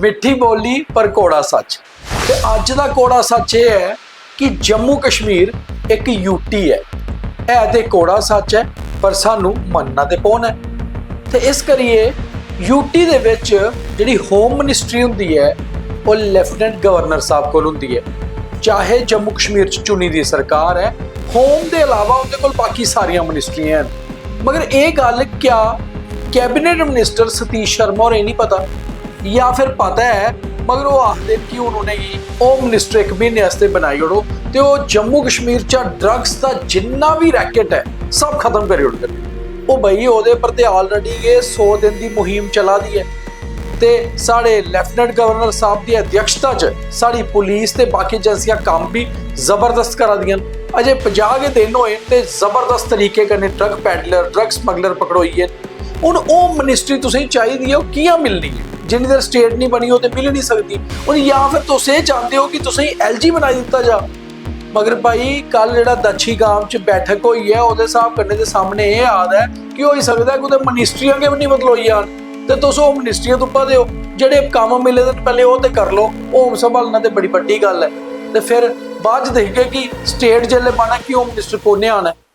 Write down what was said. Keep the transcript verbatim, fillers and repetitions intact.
मिट्ठी बोली पर कौड़ा सच। ते अज्ज दा कौड़ा सच एह् ऐ कि जम्मू कश्मीर इक यूटी ऐ। है ते कौड़ा सच ऐ, पर सानू मन्नना ते पौना ऐ। ते इस करियै यूटी दे बिच जेह्ड़ी होम मिनिस्ट्री होंदी ऐ, ओह् लेफ्टिनेंट गवर्नर साहब कोल होंदी ऐ। चाहे जम्मू कश्मीर च चुनी दी सरकार ऐ, होम दे अलावा उं'दे कोल बाकी सारियां मिनिस्ट्रियां हैन। मगर एह् गल्ल क्या कैबिनेट मिनिस्टर सतीश शर्मा होरें गी निं पता, जां फिर पता ऐ, मगर ओह् आखदे न कि हून उ'नेंगी होम मिनिस्टर इक म्हीने आस्तै बनाई ओड़ो ते ओह् जम्मू कश्मीर चा ड्रग्स दा जिन्ना बी रैकेट ऐ, सब खत्म करी ओड़दे न। ओह् भाई, ओह्दे पर ते already गै सौ दिन दी मुहिम चला दी ऐ ते साढ़े लेफ्टिनेंट गवर्नर साहब दी अध्यक्षता च साढ़ी पुलिस ते बाकी एजेंसियां कम्म बी जबरदस्त करा दियां न। अजें पंजाह् गै दिन होए न ते जबरदस्त तरीके कन्नै ड्रग पैडलर, ड्रग स्मगलर पकड़ोई गे न। हून होम मिनिस्ट्री तुसेंगी चाहिदी ऐ, ओह् कि'यां मिलनी ऐ? जिन्नी देर स्टेट नहीं बनी, ओह् ते मिल नहीं सकदी। हून जां फिर तुस एह् चांह्दे ओ कि तुसेंगी एलजी बनाई दित्ता जा? मगर भाई, कल जेह्ड़ा दच्छी गांव च बैठक होई ऐ, ओह्दे स्हाब कन्नै ते सामनै एह् आ दा ऐ कि होई सकदा ऐ कुतै मिनिस्ट्रियां गै निं बदलोई जान ते तुस होम मिनिस्ट्रियां तुप्पा दे ओ। जेह्ड़े कम्म मिले दे न, पैह्लें ओह् ते करी लो। होम संभालना ते बड़ी बड्डी गल्ल ऐ, ते फिर बाद च दिखगे कि स्टेट जेल्लै बनग कि होम मिनिस्टर कु'न्नै आना ऐ।